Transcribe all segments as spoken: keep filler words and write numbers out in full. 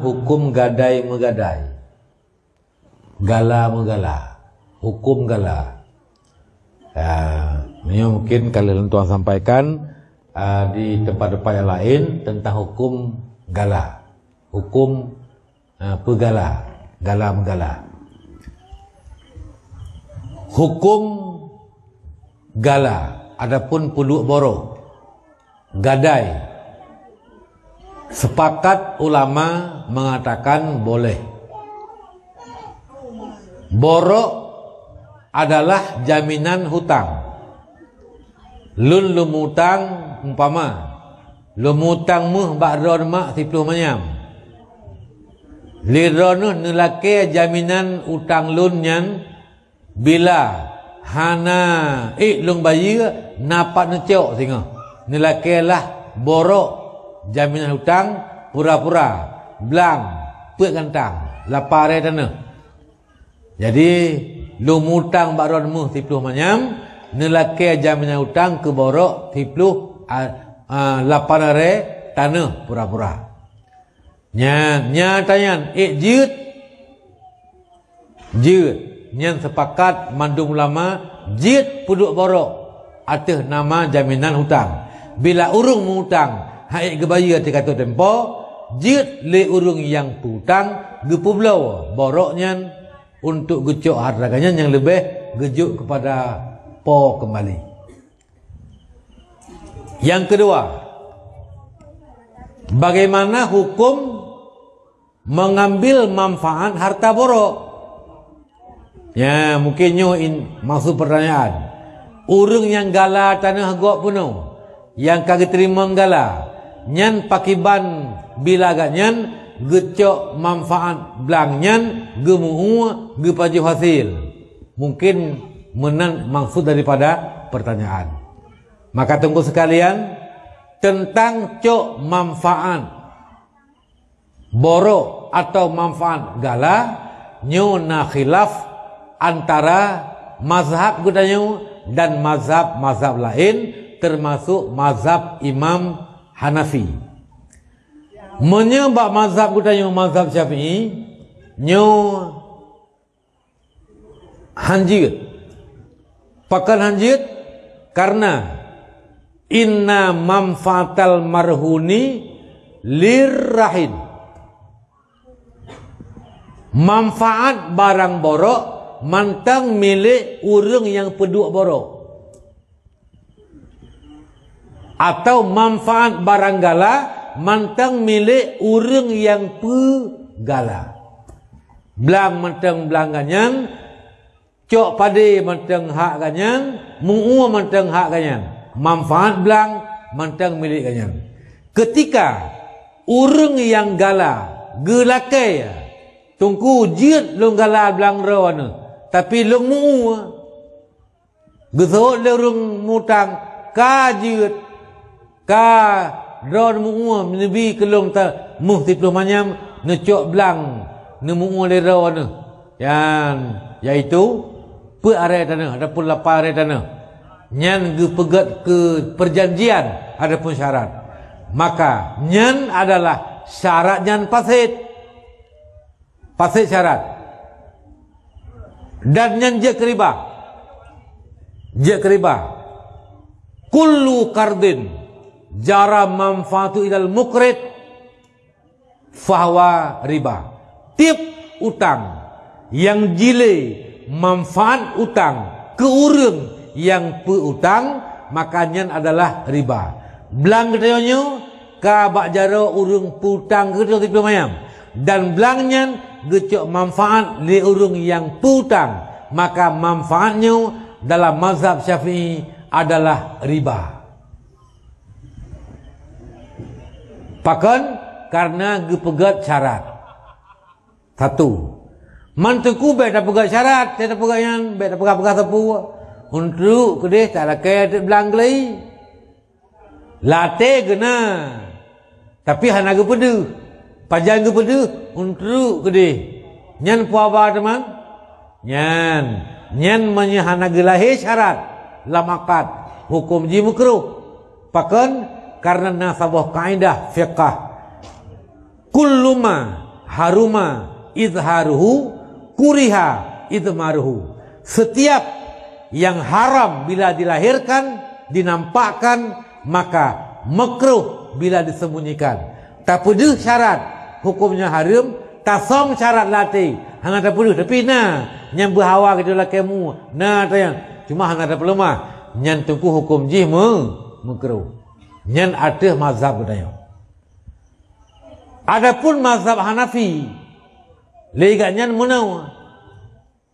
Hukum gadai meugadai, gala meugala, hukum gala. Ya, ini mungkin kali lôn tuan sampaikan, ah, di tempat-tempat yang lain tentang hukum gala. Hukum, ah, peugala, gala meugala. Hukum gala, adapun peuduek borok, gadai. Sepakat ulama mengatakan boleh. Borok adalah jaminan hutang. Lôn leumeutang, umpama, leumeutang méuh bak droeneuh mak siploh manyam. Lé droeneuh neulakée jaminan utang lôn nyan Bila hana ék lôn bayeue, na pat neucok singoh. Neulakée lah borok jaminan hutang, pura-pura, blang, peuet gantang, lapan arée taneuh. Jadi, lôn mutang bak droeneuh siploh manyam, neulakée jaminan hutang keu borok siploh, a, a, lapan arée taneuh pura-pura. Nyan, nyata nyan, ék jeuet. Jeuet. Nyan sepakat mandum ulama jeuet peuduek borok ateueh nama jaminan hutang. Bila ureuëng meuutang han ék geubayeue teuka tempo, jeuet lé ureuëng nyang peuutang geupeubloe borok nyan untuk geucok hareuta geuhnyan nyang leubeh geujok keupada po keumbali. Nyang keudua, bagaimana hukum mengambil manfaat harta borok? Ya, mungkin nyoe in, maksud pertanyaan. Ureuëng nyang gala taneuh gob peunoh, nyang ka geuteurimong gala, nyan pakiban bila gobnyan geucok manfaat blang nyan geumeuue geupajoh hasil? Mungkin meunan maksud daripada pertanyaan. Maka teungku sekalian, teuntang cok manfaat borok atau manfaat gala, nyoe na khilaf antara mazhab geutanyoe dan mazhab-mazhab laén, teumasok mazhab Imam Hanafi. Meunyoe bak mazhab geutanyoe, mazhab Syafi'i, nyoe han jeuet. Pakon han jeuet? Karena inna manfaatal marhuni lirrahin. Manfaat barang borok mantong milék ureuëng nyang peuduek borok. Atau manfaat barang gala mantong milék ureuëng nyang peugala. Blang mantong blang gobnyan, cok padé mantong hak gobnyan, meuue mantong hak gobnyan. Manfaat blang mantong milék gobnyan. Keutika ureuëng nyang gala geulakée, "Teungku, jeuet lôn gala blang droeneuh, tapi lôn meuue." Geuseuôt lé ureuëng mutang, "Ka jeuet, ka droeneuh meuue, neubi keu lôn ta-, méuh siploh manyam, neucok blang, neumeuue lé droeneuh." Nyan, yaitu peuet arée taneuh ataupun lapan arée taneuh. Nyan geupeugét keu perjanjian ataupun syarat. Maka, nyan adalah syarat nyan fasid. Fasid syarat. Dan nyan jeuet keu riba. Jeuet keu riba. Kullu qardin jara manfaatu ilal muqrid fahuwa riba. Tiep utang nyang jilé manfaat utang keu ureuëng nyang peuutang, maka nyan adalah riba. Blang geutanyoe nyoe ka bak jaroe ureuëng peuutang geutanyoe siploh manyam, dan blang nyan geucok manfaat lé ureuëng nyang peuutang, maka manfaat nyoe dalam mazhab Syafi'i adalah riba. Pakon? Karena geupeugét syarat. Satu. Man teungku bék tapeugét syarat, bék tapeugét nyan, bék tapeugah-peugah sapeue. Untuk keudeh talakée ateueh blang glai. Latée geuna, tapi hana geupeudeuh. Pajan geupeudeuh, untuk keudeh. Nyan peue haba teuma? Nyan, nyan meunyoe hana geulahé syarat lam akad, huköm jih meukruh. Pakon? Karena na saboh kaidah fiqah. Kullu ma Haruma izharuhu, kuriha idmaruhu. Setiap yang haram bila dilahirkan, dinampakkan, maka makruh bila disembunyikan. Tapeudeuh syarat, hukumnya haram, tasong syarat lam até, hana tapeudeuh, tapi na nyang beuhawa geutanyoe lakée mu, na tanyang, cuma hana tapeuleumah, nyan teungku hukum jih me-, makruh. Nyan ateueh mazhab geutanyoe. Adapun mazhab Hanafi, lé geuh nyan meunoe,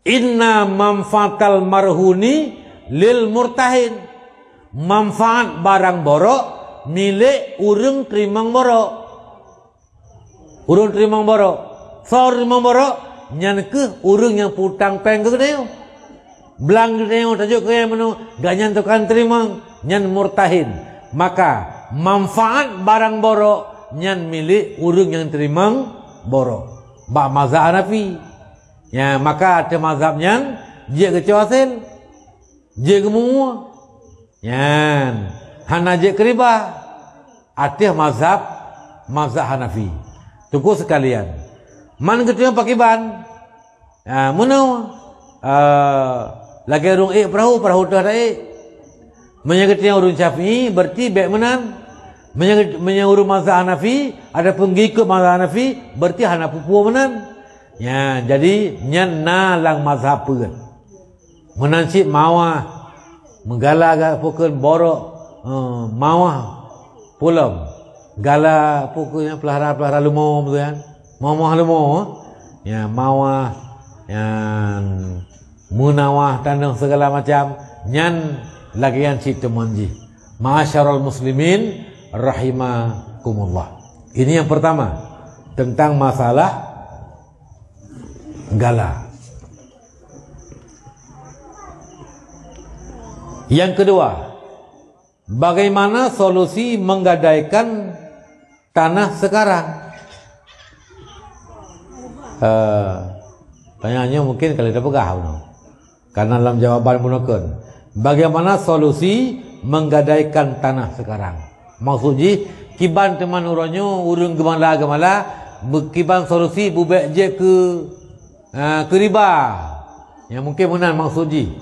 "Inna manfaatal marhuni lil murtahin." Manfaat barang borok milék ureuëng teurimong borok. Ureuëng teurimong borok. Soe teurimong borok? Nyan kheueh ureuëng nyang peutang péng keu geutanyoe. Blang geutanyoe tajok keu geutanyoe meunoe, gobnyan tukang teurimong, nyan murtahin. Maka, manfaat barang borok nyan milék ureuëng nyang teurimong borok. Bak mazhab Hanafi. Ya, maka ateueh mazhab nyan, jeuet geucok hasé, jeuet geumeuwoe. Nyan, hana jeuet keu riba. Ateueh mazhab, mazhab Hanafi. Teungku sekalian, man geutanyoe pakiban? Ah, meunoe, eh, lagée ureuëng ék peurahô, peurahô teuh taék. Meunyoe geutanyoe ureuëng Syafi'i, berarti bék meunan. Meunyoe, meunyoe ureuëng mazhab Hanafi, adapun geuikot mazhab Hanafi, berarti hana peue-peue meunan. Nyan, jadi nyan na lam mazhab peuet. Meunan cit mawah, meugala gak pukon borok, eh, mawah pulom. Gala pukon nyang peulara-peulara leumo, beutôi kan? Mawah leumo, eh? Ya, mawah, nyan meunawah tanoh segala macam, nyan lagée nyan cit teumon jih. Ma'asyiral muslimin rahimakumullah. Ini yang pertama, tentang masalah gala. Yang kedua, bagaimana solusi menggadaikan tanah sekarang? Eh, pertanyaannya mungkin kalau kita peugah, karena dalam jawaban bunoe kheun, bagaimana solusi menggadaikan tanah sekarang? Maksud jih, kiban teuma uroe nyoe ureuëng geumala-geumala, beukiban solusi beubék jeuet keu, ah, keu riba. Ya, mungkin meunan maksud jih.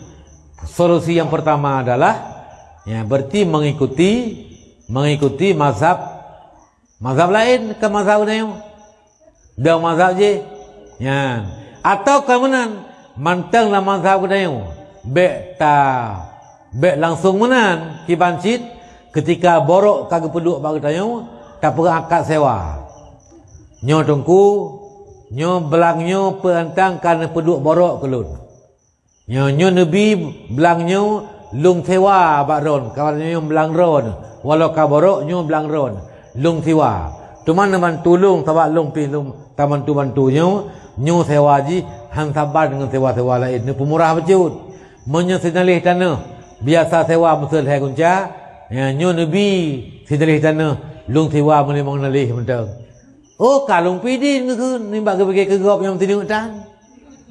Solusi yang pertama adalah, ya, berarti mengikuti, mengikuti mazhab, mazhab laén, ke mazhab geutanyoe. Dong mazhab jih. Nyan. Atawa ka meunan, mantong lam mazhab geutanyoe. Bék ta, bék langsung meunan, kiban cit, keutika borok ka geupeuduek bak geutanyoe, tapeugah akad sewa. Nyoe teungku, nyoe blang nyoe peurantang ka neupeuduek borok keu lôn. Nyoe, nyoe neubi blang nyoe lôn sewa bak droen, kawan nyoe blang droen. Walau ka borok nyoe blang droen, lôn sewa. Teuma neubantu lôn, sabab lôn pih lôn tabantu-bantu nyoe, nyoe sewa jih han saban ngon sewa-sewa laén, neupeumurah bacut. Meunyoe sinaleh tanoh biasa sewa meuseu lhée gunca, ya, nyoe neubi sinaleh tanoh lôn sewa meulimong naleh mantong. Oh, ka lôn pih idin geukheun, nibak geupike keu gob nyang meusineuk tan.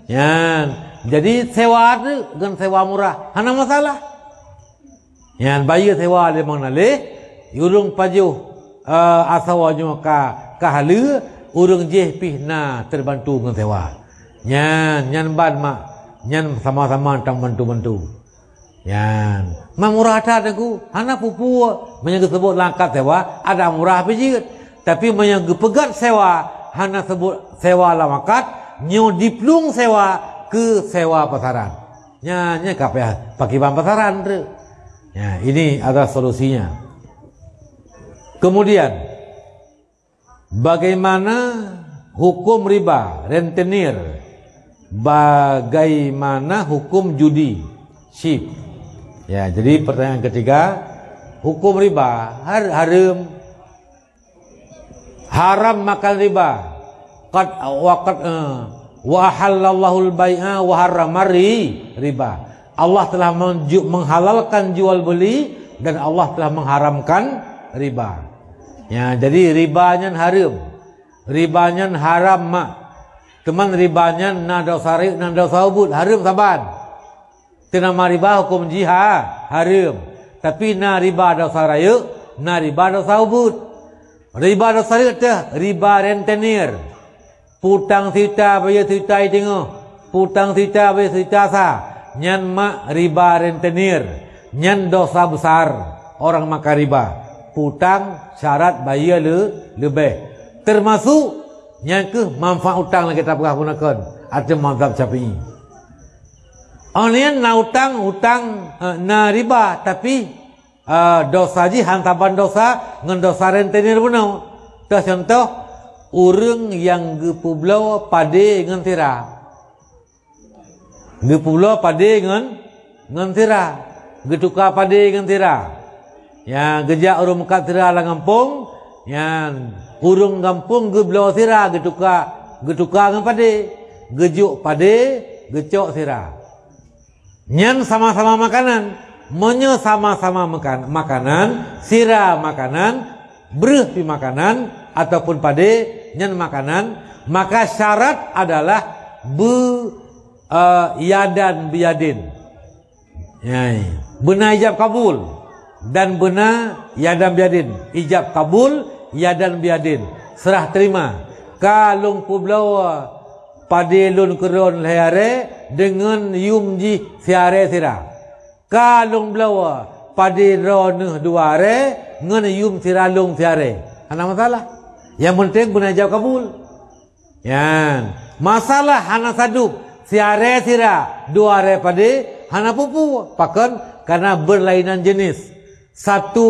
Nyan, jadi sewa teuk ngon sewa murah, hana masalah. Nyan, bayeue sewa limong naleh, ureuëng pajoh, eh, asoe nyoe ka, ka haleue, ureuëng jih pih na teubantu ngon sewa. Nyan, nyan ban mak, nyan sama-sama tang bantu-bantu. Nyan, ma murah that teungku, hana peue-peue. Meunyoe geuseubut lam akad sewa, ada murah pih jeuet. Tapi meunyoe geupeugét sewa, hana seubut sewa lam akad, nyoe diplueng sewa keu sewa pasaran. Nyan, nyan ka payah pakiban pasaran tu. Ya, ini adalah solusinya. Kemudian, bagaimana hukum riba, rentenir? Bagaimana hukum judi, chip? Ya, jadi pertanyaan ketiga, hukum riba har-, haram. Haram makan riba. Qad wa qad, eh, wa ahallallahul bai'a wa harramar ri-, riba. Allah telah menju-, menghalalkan jual beli dan Allah telah mengharamkan riba. Ya, jadi riba nyan haram. Riba nyan haram mak. Teuma riba nyan na desya rayeuk, na desya ubit, haram saban. Teunama riba hukum jih ha-, haram. Tapi na riba desya rayeuk, na riba desya ubit. Riba desya rayeuk teuh riba rentenir. Putang sijuta bayeue sijuta teungoh, putang sijuta bayeue sijuta sa, nyan mak riba rentenir, nyan dosa besar orang makan riba. Putang syarat bayeue le-, leubeh, termasuk nyan keuh manfaat utang lagée tapeugah bunoe kon ateueh mazhab Syafi'i. Awaknyan na utang, utang, eh, na riba, tapi, eh, dosa jih han saban dosa ngon dosa rentenir bunoe. Teuh contoh, ureuëng nyang geupeubloe padé ngon sira. Geupeubloe padé ngon, ngon sira. Geutuka padé ngon sira. Ya, geujak ureuëng meukat sira lam gampông, ya, ureuëng gampông geubloe sira geutuka, geutuka ngon padé. Geujok padé, geucok sira. Nyan sama-sama makanan. Meunyoe sama-sama makan-, makanan, sira makanan, breueh pi makanan, ataupun padé nyan makanan, maka syarat adalah be-, eh, yadan biyadin. Ya, beuna ijab kabul dan beuna yadan biyadin. Ijab kabul, yadan biyadin. Serah terima. Ka lôn peubloe padé lôn keudroe lhée arée deungon yum jih siarée sira. Ka lôn bloe padé droeneuh dua arée ngon yum sira lôn siarée. Hana masalah. Nyang penting beuna ijab kabul. Nyan, masalah hana sadub, siarée sira, dua arée padé, hana peue-peue. Pakon? Karena berlainan jenis. Satu,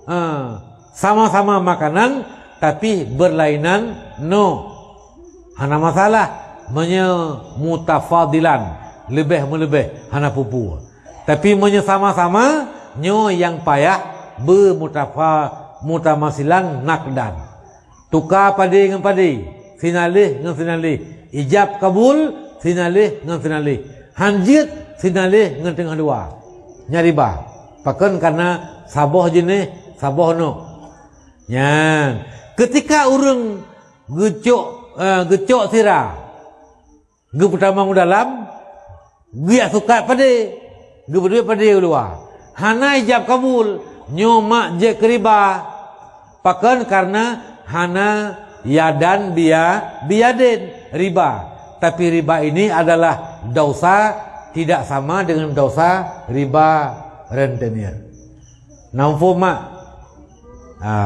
ha, sama-sama makanan, tapi berlainan no. Hana masalah. Meunyoe mutafadilan, leubeh meuleubeh, hana peue-peue. Tapi meunyoe sama-sama, nyoe nyang payah beumutafa-, mutamasilan nakdan. Tuka padé ngon padé, sinaleh ngon sinaleh. Ijab kabul, sinaleh ngon sinaleh. Han jeuet, sinaleh ngon teungoh dua. Nyan riba. Pakon? Karena saboh jeuneh, saboh nok. Nyan, keutika ureuëng geucok, eh, geucok sira, geupeutamong u dalam, geujak sukat padé, geupeuduek padé u luwa. Hana ijab kabul, nyoe mak jeuet keu riba. Pakon? Karena hana yadan biya-, biyadin, riba. Tapi riba ini adalah dosa tidak sama dengan dosa riba rentenir. Na muphom mak? Ha.